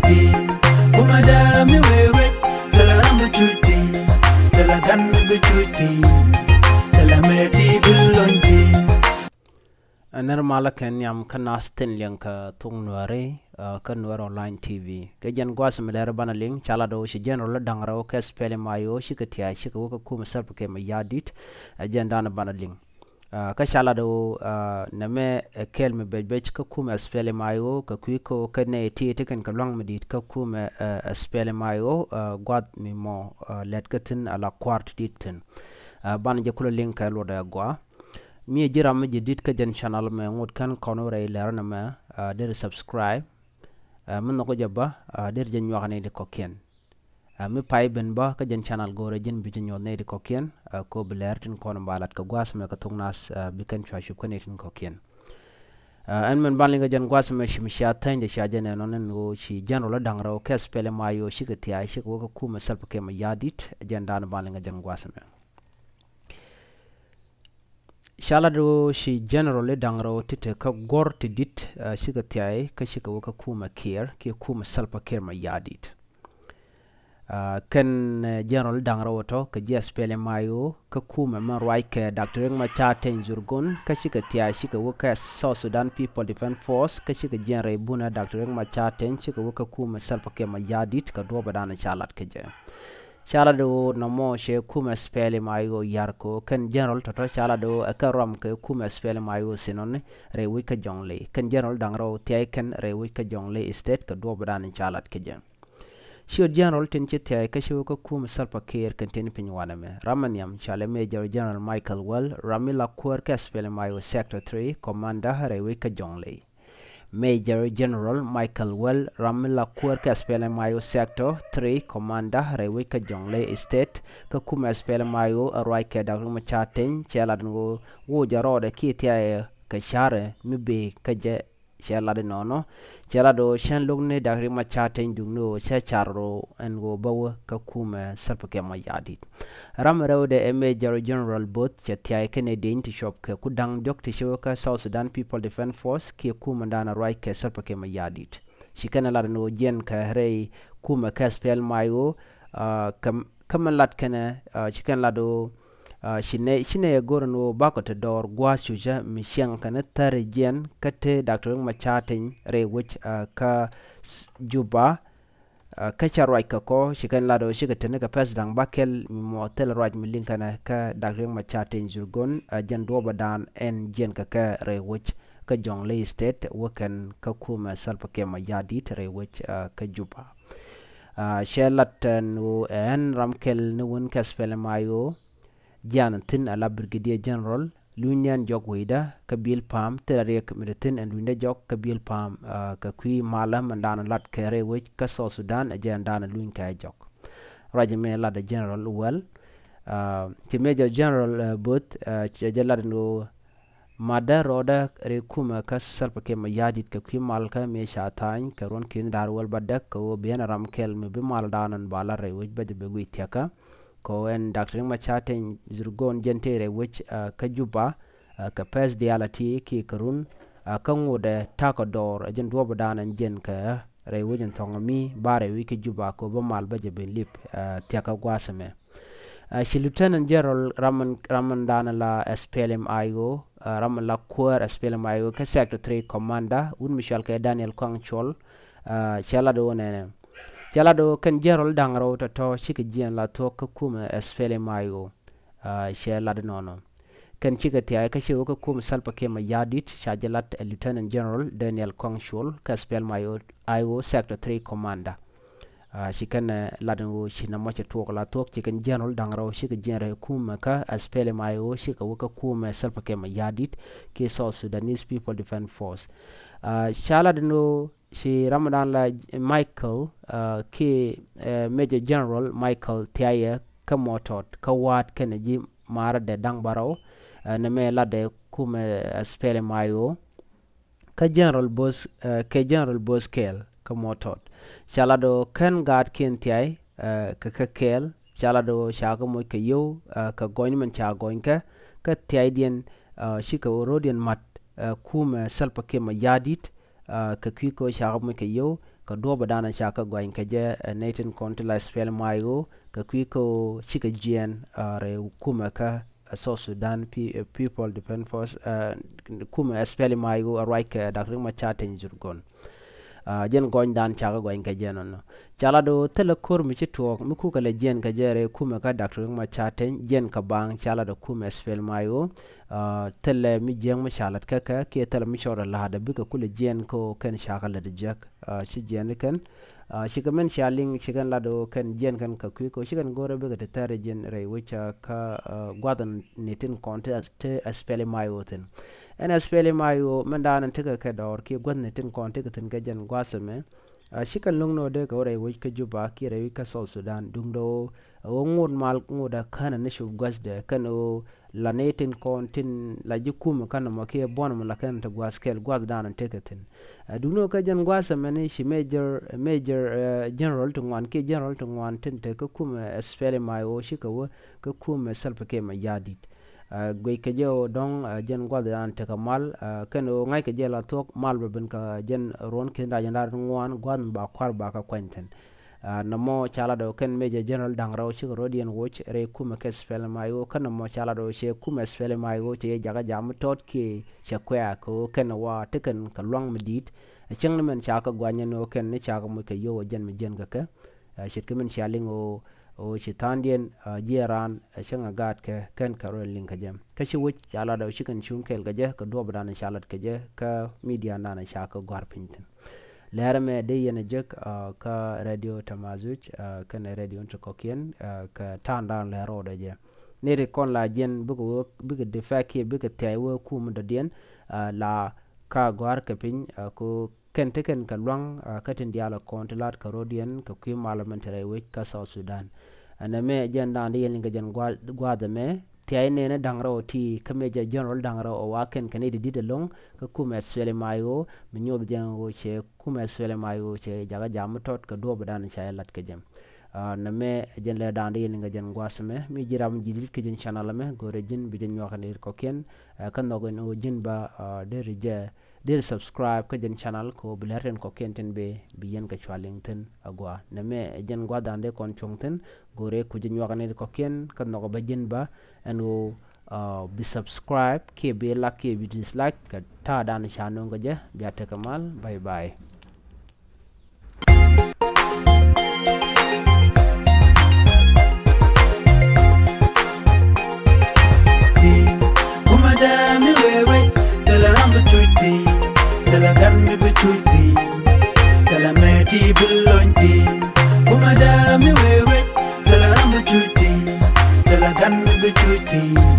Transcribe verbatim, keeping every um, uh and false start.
Kumɛ dee mi wee wee, thilɛ ram bi cuc thi̱n, thilɛ gan mi bi cuc thi̱n, thilɛ mëë ti bi lony thi̱n. Ɛ nɛr malä kɛ nhiam kä nath tin liɛŋ kɛ thok Nuääri, kä Nuɛr Online T V. Kɛ jɛn gua̱a̱th mi lɛr banɛ liŋ, ca lat ɣöö ci General da̱ŋ rɛw kɛ SPLM IO cikɛ thia̱a̱c cikɛ wä kä kumɛ Salva Kiir Mayardit. Ɛ jɛn danɛ banɛ liŋ. Kä ca lat ɣöö nɛmɛ ɛ kɛl mi bɛc bɛc kä kumɛ SPLM IO kɛ kui̱ kä ɣöö kɛ nɛy ti ti kɛn kɛ lua̱ŋ mi di̱i̱t kä kumɛ SPLM IO gua̱th mi mɔ lɛt kä thi̱n ala kua̱r ti di̱t thi̱n. Banɛ jɛ kulɛ liŋ kɛ luɔtdɛ gua̱a̱. Mi ɛ ji̱ ram mi ji̱ di̱t kä jɛn channel mɛ ŋot kän kɔn wä rɛy lɛr nɛmɛ, deri subscribe. Mi nhɔk jɛ bä, deri jɛ nyuak nɛy ti kɔ̱kiɛn. Mi pay ben bä kä jɛn channel go̱o̱rɛ ji̱n bi jɛ nyuɔth nɛy ti kɔ̱kiɛn. Ko bi lɛr tin kɔn ba lat kɛ gua̱a̱th mɛ kɛ thok nath, bi kɛn cua cup kä nɛy tin kɔ̱kiɛn. Ɛn mɛn ban liŋ kɛ jɛn gua̱a̱th mɛ ci mi cia thäny jɛ cia jɛ nɛ nɔn ɛn ɣöö ci General da̱ŋ rɛw kɛ SPLM IO cikɛ thia̱a̱c cikɛ wä kä kumɛ Salva Kiir Mayardit. Jɛn danɛ ban liŋ kɛ jɛn gua̱a̱th mɛ. Ca lat ɣöö ci General da̱ŋ rɛw ti te kä guɔ̱r ti di̱t, cikɛ thia̱a̱c kä cikɛ wä kä kumɛ Kiir kiɛ kumɛ Salva Kiir Mayardit. Kɛn General da̱ŋ rɛw tɔ kɛ ji̱ SPLM IO kä kumɛ mɛn ruac kɛ Doctor Riek Machar Teny Dhurgon kä cikɛ thia̱a̱c cikɛ wä kä South Sudan People Defense Force kä cikɛ jiɛn rɛy bunɛ Doctor Riek Machar Teny cikɛ wä kä kumɛ Salva Kiir Mayardit kɛ duɔ̱ɔ̱pɛ danɛ ca lat kä jɛ. Ca lat ɣöö nɔmɔ cɛ kumɛ SPLM IO yar kɛ ɣöö kɛn General tɔ̱tɔ̱ ca lat ɣöö ɛ kɛ ruam kɛ kumɛ SPLM IO thin nɔni rɛy wec kä Jonglei. Kɛn General da̱ŋ rɛw thia̱a̱c kɛn rɛy wec kä Jonglei State kɛ duɔ̱ɔ̱pɛ danɛ ca lat kä jɛ. Ciöt General tin ci thia̱a̱c kä ci wä kä kumɛ Salva Kiir kɛn tin piny wanɛ mɛ. Ram mi nhiam cɔalɛ Major General Michael Wall, ram mi la kuäär kä SPLM IO Sector three Commander rɛy wec kä Jonglei. Major General Michael Wall, ram mi la kuäär kä SPLM IO Sector three Commander rɛy wec kä Jonglei State kä kumɛ SPLM IO ɛ ruac kɛ Doctor Riek Machar Teny cɛ lat ni ɣöö wuc jɛ rɔɔdɛ kiɛ thia̱a̱cɛ kɛ ca̱rɛ mi bëë kä jɛ. Cɛ lat inɔnɔ cɛ lat ɣöö cɛn lo̱k ni Doctor Riek Machar Teny Dhurgon ni ɣöö cɛ car rɔ ɛn ɣöö bä wä kä kumɛ Salva Kiir Mayardit. Ram rɛwdɛ ɛ Major General Booth cɛ thia̱a̱c kɛnɛ dieny ti cuɔp kɛ ku da̱ŋ diɔ̱k ti ci wä kä South Sudan People Defense Force kiɛ kumɛ danɛ ruac kɛ Salva Kiir Mayardit. Ci kɛn ɛ lat ni ɣöö jiɛn kɛ rɛy kumɛ kä SPLM IO, kä mɛn lat kɛnɛ ci kɛn lat ɣöö ci nɛ ci nɛ ɛ go̱r ni ɣöö bakɔ ti dɔɔr gua̱a̱th cucä mi ciɛŋ kɛn thäri jiɛn kä te Doctor Riek Machar Teny rɛy wec kä Juba. Kä ca ruac kɛ kɔ ci kɛn lat ɣöö cikɛ te ni kɛ pɛth da̱ŋ ba kɛl mi mɔ thil ruac mi liŋ kɛnɛ kä Doctor Riek Machar Teny Dhurgon. Jɛn duɔ̱ɔ̱pɛ dan ɛn jiɛn kɛ kɛ rɛy wec kä Jonglei State wä kɛn kä kumɛ Salva Kiir Mayardit rɛy wec kä Juba. Cɛ lat ɛn ɣöö ɛn ram kɛl ni wun kä SPLM IO jian thi̱n ala Brigadier General luny ni ɛn jɔk wecdä kä Bill Pam thilɛ riɛk mi te thi̱n ɛn lunydä jɔk kä Bill Pam kɛ kui̱ malä mɛn danɛ lat kɛ rɛy wec kä South Sudan ɛ jɛ ɛn danɛ luny kɛ jɔk. Ruac mi lat ɛ General Wall ci Major General Booth cɛ jɛ lat ɛn ɣöö matdä rɔɔdä rɛy kumɛ kä Salva Kiir Mayardit kɛ kui̱ malkä mi ca tha̱a̱ny kɛ ruɔ̱n ki̱n da̱r wäl bädäk kɛ ɣöö bi ɛn ram kɛl mi bi mal danɔn ba lat rɛy wec bä jɛ bi guic thia̱kä. Kɛ ɣöö ɛn Doctor Riek Machar Teny Dhurgon jɛn tëë rɛy wec kä Juba kɛ pɛth diaal a ti kiɛ kɛ run kä ŋotdɛ ta̱kɔ dɔɔr ɛ jɛn duɔ̱ɔ̱pɛ danɔn jiɛn kɛ rɛy wec in thɔŋ mi ba rɛy wec kä Juba kɛ ɣöö bä mal bä jɛ bi lip thia̱kä gua̱a̱th ɛmɛ. Ci Lieutenant General ram in ram in danɛ la SPLM IO, ram in la kuäär SPLM IO kä Sector three Commander wut mi cɔal kɛ Daniel Kuang Chol. Cɛ lat ɣöö nɛnɛ cɛ lat ɣöö kɛn General da̱ŋ rɛw tɔ̱tɔ̱ cikɛ jiɛn la thuɔ̱k kä kumɛ SPLM IO. Cɛ lat inɔnɔ kɛn cikɛ thia̱a̱c kä ci wä kä kumɛ Salva Kiir Mayardit ca jɛ lat ɛ Lieutenant General Daniel Kuang Chol kä SPLM IO, IO Sector three Commander. Ci kɛn lat in ɣöö ci nɔmɔ cɛ tuɔɔk la thuɔ̱k ci kɛn General da̱ŋ rɛw cikɛ jiɛn rɛy kumɛ kä SPLM IO cikɛ wä kä kumɛ Salva Kiir Mayardit kiɛ South Sudanese People Defense Force. Ca lat in ɣöö ci ram in dan la Michael kiɛ Major General Michael Thiaye kä Mɔtɔt kä wa̱a̱t kɛnɛ ji̱ marädɛ da̱ŋ bärɔw. Nɛmɛ latdɛ kumɛ SPLM IO kä General Booth, kɛ General Booth kɛɛl kä Mɔtɔt. Ca lat ɣöö kɛn gaatkiɛn thiay kɛ kɛ kɛɛl ca lat ɣöö ca kɛ moc kɛ yio̱w kɛ gɔny mɛn ca gɔny kɛ kä thiaydiɛn cikɛ ɣöö ro̱diɛn ma̱t kumɛ Salva Kiir Mayardit kɛ kui̱ kɛ ɣöö ca kɛ moc kɛ yio̱w. kɛ duɔ̱ɔ̱p ɛ da̱a̱n ca kɛ gɔany kɛ jɛ, ɛ nɛy tin kɔn ti la SPLM-IO kɛ kui̱ kä cikɛ jiɛɛn, ɛ, rɛy kumɛ kä, ɛ, South Sudan Pe-, ɛ, People Defense Force, ɛ, kumɛ SPLM-IO ɛ ruac kɛ Doctor Riek Machar Teny Dhurgon. Ɛ, jɛn gɔnydan ca kɛ gɔany kɛ jɛ nɔnɔ. Ca lat ɣöö thilɛ ko̱r mi ci tuɔɔk mi kukɛ lɛ jiɛɛn kɛ jɛ rɛy kumɛ kä Doctor Riek Machar Teny, jiɛɛn kɛ baaŋ ca lat ɣöö kumɛ SPLM-IO. Ɛ, thilɛ mi jiääk mi ca lat kä kɛ kiɛ thilɛ mi cɔɔdɛ la̱a̱dɛ bikɛ kulɛ jiɛɛn kä ɣöö kɛn ca kɛ lät jiäk. Ɛ, ci jiɛɛn kɛn, ɛ, cikɛ min cia liŋ ci kɛn lat ɣöö kɛn jiɛɛn kɛn kɛ kui̱ kä ɣöö ci kɛn go̱rɛ bikɛ ti thɛr jiɛn rɛy wec, ɛ, kä, ɛ, gua̱th ni tin kɔn ti, ti SPLM-IO thi̱n. Ɛn SPLM-IO min da̱a̱n tekɛ kɛ dɔɔr kiɛ gua̱th ni tin kɔn tekɛ thi̱n kɛ jɛn gua̱th ɛmɛ. Ɛ, ci kɛn lo̱ŋ ni ɣöö dee kɛ wä rɛy wec kä Juba kiɛ rɛy wec kä South Sudan duundɛ ɣöö, ɛ, ɣöö ŋot mal ŋot a känɛ ni cop gua̱thdɛ kɛn ɣöö la ni tin kɔn tin la ji̱ kumɛ kä nɔmɔ kiɛ buɔ̱n mɔ la kɛn ti gua̱th kɛl gua̱thdan tekɛ thi̱n. Ɛ, duundɛ ɣöö kä jɛn gua̱th ɛmɛni ci Major, Major, ɛ, General ti ŋuan kiɛ General ti ŋuan tin te kä kumɛ SPLM-IO cikɛ wä kä kumɛ Salva Kiir Mayardit. Ɛ, guic kɛ jɛ ɣöö dɔ̱ŋ, ɛ, jɛn gua̱thdan tekɛ mal, ɛ, kɛn ɣöö ŋa̱ckɛ jɛ la thuɔ̱k mal bɛ ben kɛ jɛn ruɔ̱n ki̱n da̱ŋ rɛw ŋuan gua̱th mi ba kua̱r ba kɛ kuany thi̱n. Ɛ, nɔmɔ ca lat ɣöö kɛn Major General da̱ŋ rɛw cikɛ rɔ̱ yɛn woc rɛy kumɛ kɛ SPLM-IO, kä nɔmɔ ca lat ɣöö cɛ kumɛ SPLM-IO cɛ jɛ jakä jam mi tɔt kiɛ cɛ kuɛ̈ɛ̈ kɛ ɣöö kɛn wa ti kɛn kɛ lua̱ŋ mi di̱i̱t. Ɛ, cäŋ ni mɛn ca kɛ guany ɛn ɣöö kɛn ni ca kɛ moc kɛ yio̱w ɛ jɛn mi jiɛɛn kɛ kɛ. Ɛ, ce̱tkɛ min cia liŋ ɣöö, ɣöö ci tha̱a̱ŋdiɛn, ɛ, jiɛɛn raan, ɛ, cäŋ ɛ gaat kɛ kɛn kɛ rɔ̱ liŋ kɛ jɛ. Kä ci wec ca lat ɣöö ci kɛn cuŋ kɛɛl kɛ jɛ kɛ duɔ̱ɔ̱pdan ca lat kɛ jɛ kä mediadan ca kɛ gua̱r piny thi̱n. Lɛr ɛmɛ dee yɛn ɛ jek, ɛ, kä Radio Tamazuj, ɛ, kɛnɛ radio ti kɔ̱kiɛn, ɛ, kɛ ta̱a̱ŋdan lɛr rɔɔdɛ jɛ. Ni ri kɔn la jiɛn bikɛ wee, bikɛ defect kiɛ bikɛ thia̱y wee kum dɔ̱diɛn, ɛ, la ka gɔ̱a̱r kɛ piny, ɛ, ko kɛn ti kɛn kɛ lua̱ŋ, ɛ, kä tin diaal kɔn ti la̱t kɛ rɔ̱diɛn kɛ kui̱ mal mɛn te rɛy wec kä South Sudan. Ɛn ɛmɛ jɛn da̱a̱n di yɛn liŋ kɛ jɛn gua̱-, gua̱a̱th ɛmɛ thia̱y nɛɛni da̱ŋ rɛw ti kä Major General da̱ŋ rɛw ɛ wa kɛn kɛ ni di di̱t ɛlɔ̱ŋ kä kumɛ SPLM-IO mi nyoth jɛn ɣöö cɛ kumɛ SPLM-IO cɛ jakä jam mi tɔt kɛ duɔ̱ɔ̱pdan ca jɛ lat kɛ jɛ. Ɛ, nɛmɛ jɛn lɛ da̱a̱n di yɛn liŋ kɛ jɛn gua̱a̱th ɛmɛ mi ji̱ ram ji̱ di̱t kɛ jɛn channel ɛmɛ go̱rɛ ji̱n bi jɛ nyuak ni kɔ̱kiɛn, ɛ, kä nhɔk ɛn ɣöö ji̱n ba, ɛ, deri jɛ deri subscribe kä jɛn channel kɛ ɣöö bi lɛr tin kɔ̱kiɛn tin bi, bi yɛn kɛ cua liŋ thi̱n agua. Nɛmɛ jɛn gua̱thdan dee kɔn cuɔ̱ŋ thi̱n go̱rɛ ku jɛ nyuak ni kɔ̱kiɛn kä nhɔk bä ji̱n ba ɛn ɣöö, ɛ, bi subscribe kiɛ bi like kiɛ bi dislike kɛ ta̱a̱dan ca nööŋ kɛ jɛ bia tekɛ mal. Bye bye. Kumɛ dee mi wee wec, thilɛ ram bi cuc thi̱n, thilɛ gan mi bi cuc thi̱n, thilɛ mɛ ti bi lony thi̱n. Kumɛ dee mi wee wec, thilɛ ram bi cuc thi̱n, thilɛ gan mi bi cuc thi̱n.